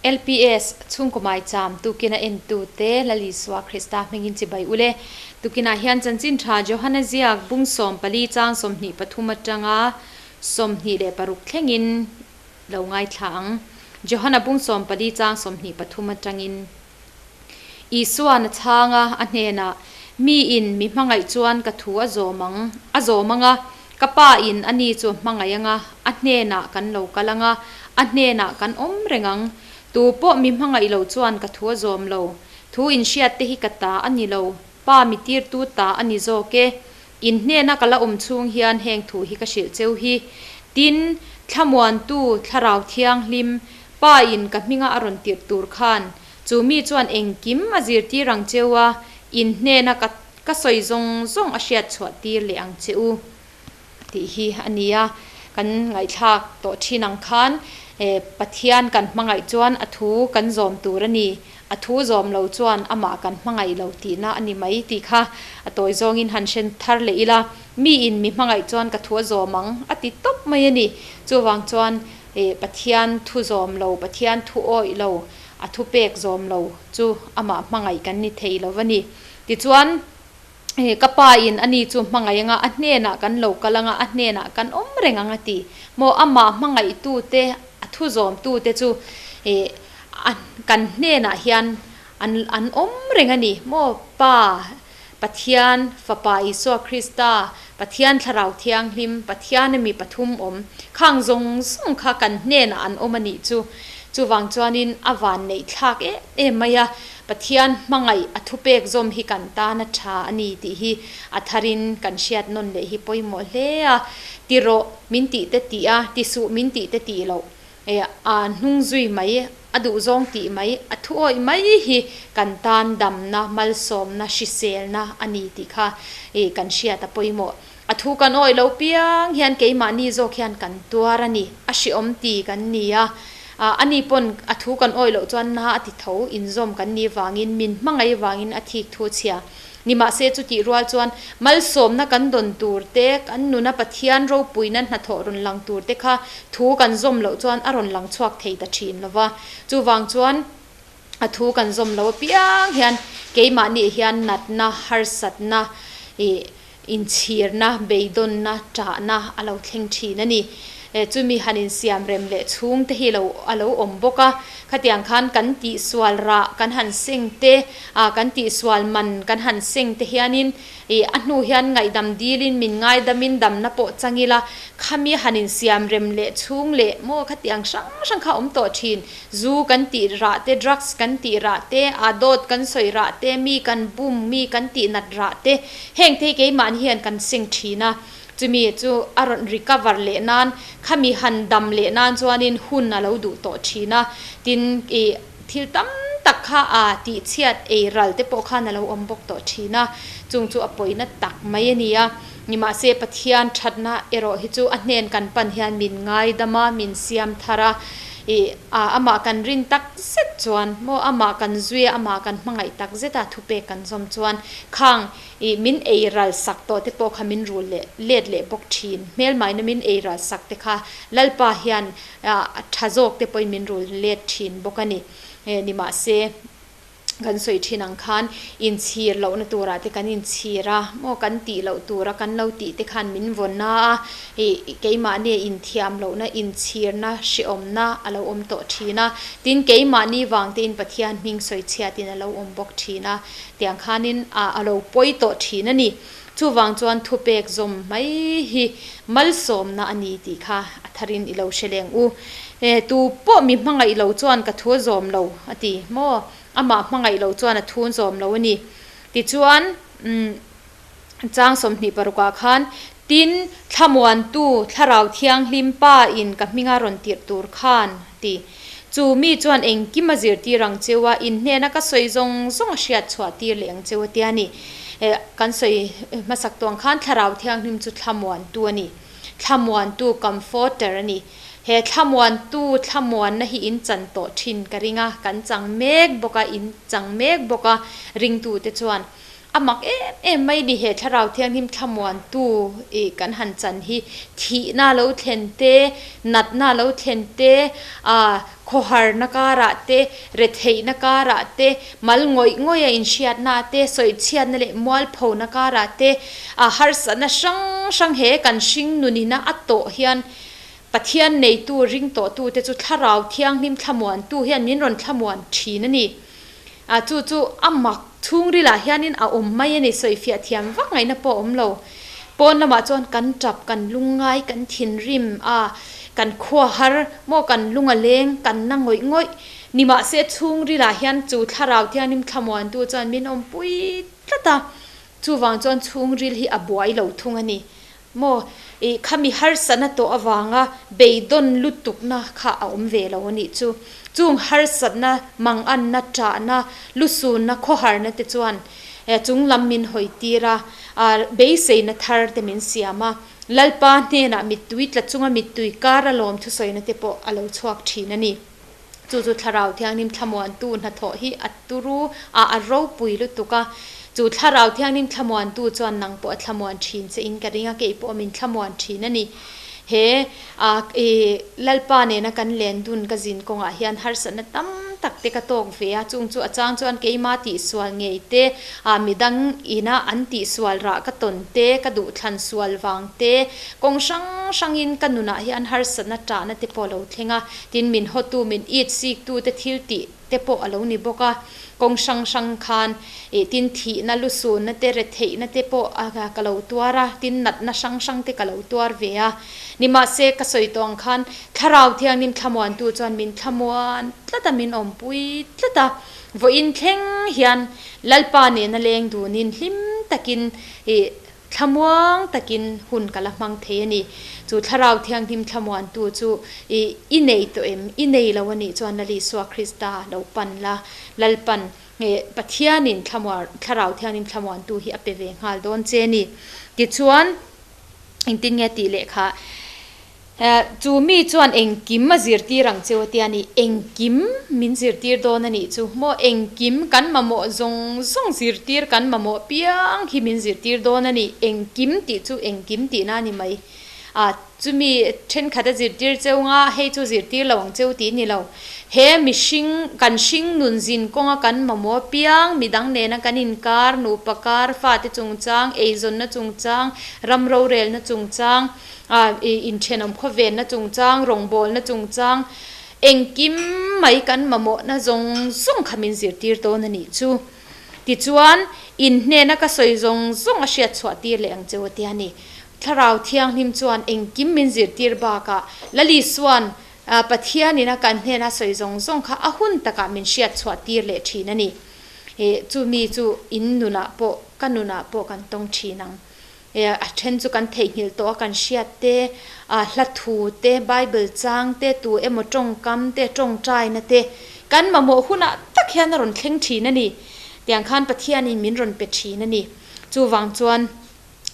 LPS, Chhungkaw Maicham, Tukina entute Lal Isua Krista hmingin chibai ule. Tukinah hian Chanchin Tha Johana ziak bung 14 chang 23 atanga 26 thlengin lo ngaithla ang. Johana bung 14 chang 23 atangin Isuan a chhang a, a hnenah, Miin mi hmangaih chuan ka thu a zawm ang, a zawm ang a, ka Pa in ani chu hmangaih ang a, a hnenah kan lo kal ang a, a hnenah kan awm reng ang. Tu pawh mi hmangaih lo chuan ka thu a zawm lo. Thu inhriat te hi ka ta a ni lo, Pa mi tirtu ta a ni zawk e. In hnena ka la awm chhung hian heng thu hi ka hrilh cheu hi. Tin, Thlamuantu, Thlarau Thianghlim, Pa in ka hminga a rawn tirh tur khan, Chu mi chuan engkim a zirtir ang cheu a, in hnena ka ka sawi zawng zawng a hriat chhuah tir leh ang che u tih hi a ni a. Kan ngaihthlak tawh thin ang khan Pathian kan hmangaih chuan a thu kan zawm tur a ni, a thu zawm lo chuan amah kan hmangaih lo tihna a ni mai tih kha a tawi zawngin han hre thar leh ila, miin mi hmangaih chuan ka thu a zawm ang a ti tawp mai a ni. Chuvang chuan Pathian thu zawm lo, Pathian thu awih lo, A thupek zawm lo chu amah hmangaih kan ni thei lo va ni. Tichuan, ka pa in ani chu hmangaih anga a hnenah kan lo kal anga a hnenah kan awm reng ang a ti. Maw amah hmangaihtute, a thu zawmtute chu kan hnenah hian an an awm reng a ni. Maw Pa, Pathian, Fapa Isua Krista, Pathian Thlarau Thianghlim, Pathian ami pathum awm, khang zawng zawng kha kan hnenah an awm a nih chu. Chuvang chuanin a van neih thlak em em mai a, Pathian hmangaih a thupek zawm hi kan tan a tha a ni tih hi a tharin kan hriat nawn leh hi pawimawh hle a, ti rawh min tih te tih a, ti suh min tih te tih loh. A hnung zui mai, a duhzawng tih mai, a thu awih mai hi kan tan damna, malsawmna, hriselna a ni tih kha kan hriat a pawimawh. A thu kan awih lo piang hian keimahni zawk hian kan tuar a ni, a hriawm ti kan ni a, ani pawn a thu kan awih loh chuan na a ti tho, inzawm kan nih vangin, min hmangaih vangin a thik thu chhia. Nimahse chutih rual chuan malsawmna kan dawn tur te, kan nuna Pathian ropuina hnathawh rawn lang tur te kha thu kan zawm loh chuan a rawn lang chhuak thei ta thin lo va. Chuvang chuan a thu kan zawm lo apiang hian keimahni hian natna, harsatna, ih inchhirna, beidawnna, ṭahna a lo thleng thin a ni. Chumi han insiam rem leh chhung te hi lo a lo awm bawk a, khatiang khan kan tihsual rah kan han seng te, kan tihsual man kan han seng te hianin ih a hnu hian ngaihdam dilin min ngaidamin damna pawh chang ila, khami han insiam rem leh chhung leh maw khatiang hrang hrang kha awm tawh thin. Zu kan tih rah te, drugs kan tih rah te, aa dawt kan sawi rah te, mi kan bum, mi kan tihnat rah te, heng te hi keimahni hian kan seng thin a. Chumi chu a rawn recover leh nan, khami han dam leh nan chuanin hun a lo duh tawh thin a, tin ih thil tam tak kha a tihchhiat ei ral te pawh khan a lo awm bawk tawh thin a, chung chu a pawina tak mai a ni a. Nimahse Pathian thatna erawh hi chu a hnen kan pan hian min ngaidam a, min siam thar a, ih amah kan rin tak zet chuan maw amah kan zui a, amah kan hmangaih tak zet a thupek kan zawm chuan khang Ih, min ei ral sak tawh te pawh kha min rul leh let leh bawk thin. Hmelmaina min ei ral sak te kha Lalpa hian a tha zawk te pawhin min rul let thin bawk a ni. Nimahse, kan sawi thin ang khan inchhir lohna turah te kan inchhir a, maw kan tih loh tura kan lo tih te khan min vawn na a, ih, keimahni inthiam lohna, inchhirna, hrehawmna a lo awm tawh thin a. Tin, keimahni vang tein Pathian hming sawi chhiatin a lo awm bawk thin a. Tiang khanin a a lo pawi tawh thin a ni. Chuvang chuan thupek zawm mai hi malsawmna a ni tih kha a tharin i lo hre leng u. E, tu pawh mi hmangaih lo chuan ka thu a zawm lo a ti maw? Amah hmangaih lo chuan a thu zawm lo a ni. Tichuan, umm, chang 26 ah khan, Tin, Thlamuantu, Thlarau Thianghlim Pa in ka hminga rawn tirh tur khan, a ti. Chu mi chuan engkim a zirtir ang cheu a, in hnena ka sawi zawng zawng a hriat chhuah tir leh ang cheu a tia ni. Kan sawi hmasak tuang khan Thlarau Thianghlim chu Thlamuantu a ni. Thlamuantu, Comforter, a ni. He Thlamuantu, Thlamuanna hi in chan tawh thin ka ring a, kan chang mek bawk a, in chang mek bawk a, ringtute chuan. A mak em em mai ni he Thlarau Thianghlim thlamuantu i kan han chan hi thihna lo thlen te, natna lo thlen te, ah khawharna karah te, retheihna karah te, mal ngawih ngawih a inhriatna te, sawichhiatna leh mualphona karah te, ah harsatna hrang hrang he kan hring nunina a tawh hian Pathian neitu ring tawhtute chu Thlarau Thianghlim thlamuantu hian min rawn thlamuan thin a ni. A chu chu a mak chhungrilah hianin a awm mai a ni, sawifiah thiam vak ngaihna pawh a awm lo. Pawn lamah chuan kan tap, kan lungngai, kan thinrim a, kan khua har maw, kan lung a leng, kan na ngawih ngawih. Nimahse chhungrilah hian chu thlarau thianghlim thlamuantu chuan min awmpui tlat a, chuvang chuan chhungril hi a buai lo thung a ni. Maw, i khami harsatna tawh avanga beidawn lutukna kha a awm ve lo a nih chu. Chung harsatna, manganna, ṭahna, lusunna, khawharna te chuan chung lam min hawi tir a, beiseina thar te min siam a. Lalpa hnenah mittui tla chunga mittui kar a lawm thusawina te pawh a lo chhuak ṭhin a ni. Chu chu Thlarau Thianghlim thlamuantu hnathawh hi a turu a, a ropui lutuk a. Chu Thlarau Thianghlim thlamuantu chuan nang pawh a thlamuan thin che in ka ring a, kei pawh min thlamuan thin a ni. He a i Lalpa nena kan len dun ka zin kawngah hian harsatna tam tak te ka tawk ve a, chung chu a chang chuan keima tihsual ngei te, a midang ina an tihsual rah ka tawn te, ka duhthlan sual vang te, kawng hrang hrangin ka nunah hian harsatna tahna te pawh a lo thleng a. Tin, min hawtu, min it siktu te thil tih te pawh a lo ni bawk a, kawng hrang hrang khan ih tin thihna, lusunna te, retheihna te pawh a ka lo tuar a, tin natna hrang hrang te ka lo tuar ve a. Nimahse, ka sawi tawh ang khan Thlarau Thianghlim thlamuantu chuan min thlamuan tlat a, min awmpui tlat a. Vawiin thleng hian Lalpa nena leng dunin hlim takin ih Thlamuang takin hun ka la hmang thei a ni. Chu Thlarau Thianghlim thlamuantu chu i i nei tawh em? I nei lo a nih chuan Lal Isua Krista lo pan la, Lalpan nge Pathianin thlamuar Thlarau Thianghlim thlamuantu hi a pe ve nghal dawn che a ni. Tichuan, engtin nge tih leh kha? Chu mi chuan engkim a zirtir ang cheu a tia ni, engkim min zirtir dawn a nih chu maw, engkim kan mamawh zawng zawng zirtir kan mamawh piang hi min zirtir dawn a ni, engkim tih chu engkim tihna a ni mai. A chumi thenkhat a zirtir cheu nga, hei chu zirtir lo ang cheu tih ni lo. He mihring, kan hring nun zin kawnga kan mamawh piang, midang nena kan inkar, nupa kar, fate chungchang, eizawnna chungchang, ram rorelna chungchang, A i inthenawm khawvenna chungchang, rawngbawlna chungchang, engkim mai kan mamawhna zawng zawng kha min zirtir dawn a nih chu. Tichuan, in hnena ka sawi zawng zawng a hriat chhuah tir leh ang cheu a tia ni. Thlarau Thianghlim chuan engkim min zirtir bakah Lalisuan Pathianin a kan hnena sawi zawng zawng kha a hun takah min hriat chhuah tir leh thin a ni. Chumi chu in nunah pawh, ka nunah pawh kan tawng thin ang. A then chu kan theihnghilh tawh a, kan hriat te, hla thu te, Bible chang te, tu emaw tawngkam te, tawngtaina te kan mamawh hunah tak hian a rawn thleng thin a ni. Tiang khan Pathianin min rawn pe thin a ni. Chuvang chuan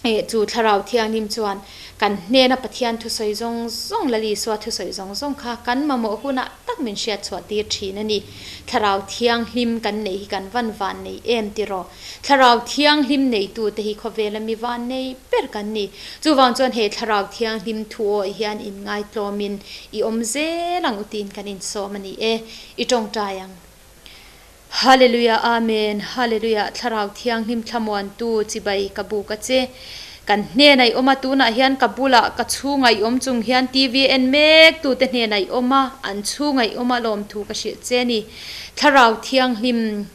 chu Thlarau Thianghlim chuan kan hnena Pathian thusawi zawng zawng, Lal Isua thusawi zawng zawng kha kan mamawh hunah tak min hriat chhuah tir thin a ni. Thlarau Thianghlim kan neih hi kan van van nei em tiraw? Thlarau Thianghlim neitute hi khawvela mi van nei ber kan ni. Chuvang chuan he Thlarau Thianghlim thu awih hian inngaitlawmin i awm zel ang u tiin kan insawm a ni e. I tawngtai ang. Hallelujah Amen Hallelujah Thlarau Thianghlim thlamuantu chibai ka buk a che. Kan hnenah i awm a, tunah hian ka bulah ka chhungah i awm chung hian TV en mek tute hnenah i awm a, an chhungah i awm a lawmthu ka hrilh che a ni. Thlarau Thianghlim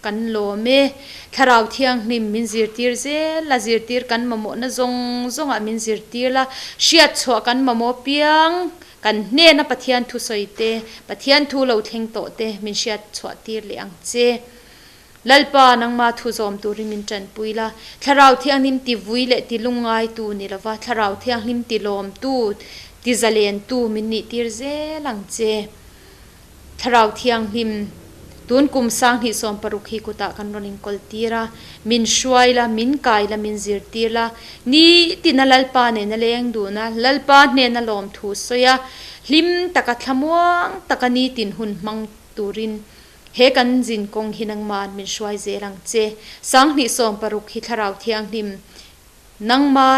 Kan lawm e. Thlarau Thianghlim min zirtir zel a, zirtir kan mamawhna zawng zawngah min zirtir la, hriatchhuah kan mamawh piang, kan hnena Pathian thusawi te, Pathian thu lo thleng tawh te min hriatchhuah tir leh ang che. Lalpa, nangma thu zawm turin min tanpui la, Thlarau Thianghlim ti vui leh ti lungngaitu ni lova, Thlarau Thianghlim ti lawmtu, ti zalentu min nih tir zel ang che. Thlarau Thianghlim, tun kum 2016 hi kutah kan rawn inkawl tir a, min hruai la, min kai la, min zirtir la, nitina Lalpa nena leng dun a, Lalpa hnena lawmthu sawi a, hlim taka thlamuang taka nitin hun hmang turin He kan zin kawng hi nangma'n min hruai zel ang che. 2060 hi Thlarau Thianghlim nangma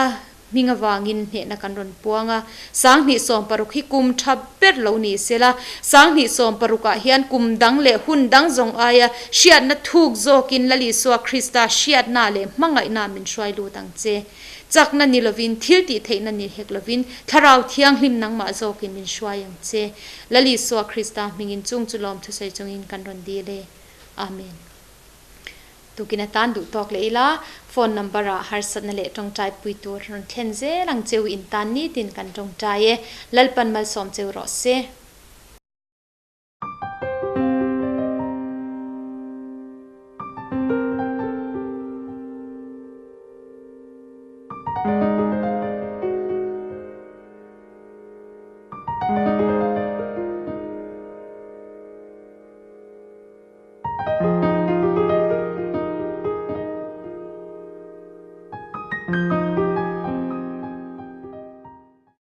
hming avangin hnehna kan rawn puang a. 2060 hi kum tha ber lo ni sela, 2060 ah hian kum dang leh hun dang zawng aia hriatna thuk zawkin Lal Isua Krista hriatna leh hmangaihna min hruai lut ang che. Chakna ni lovin, thil tih theihna ni hek lovin, Thlarau Thianghlim nangmah zawkin min hruai ang che. Lal Isua Krista hmingin chung chu lawm thusawi chungin kan rawn dil e. Amen. Tukin atan duh tawk leh ila, phone number ah harsatna leh tawngtai pui tur rawn thlen zel ang cheu in tan nitin kan tawngtai e. Lalpan malsawm cheu rawh se.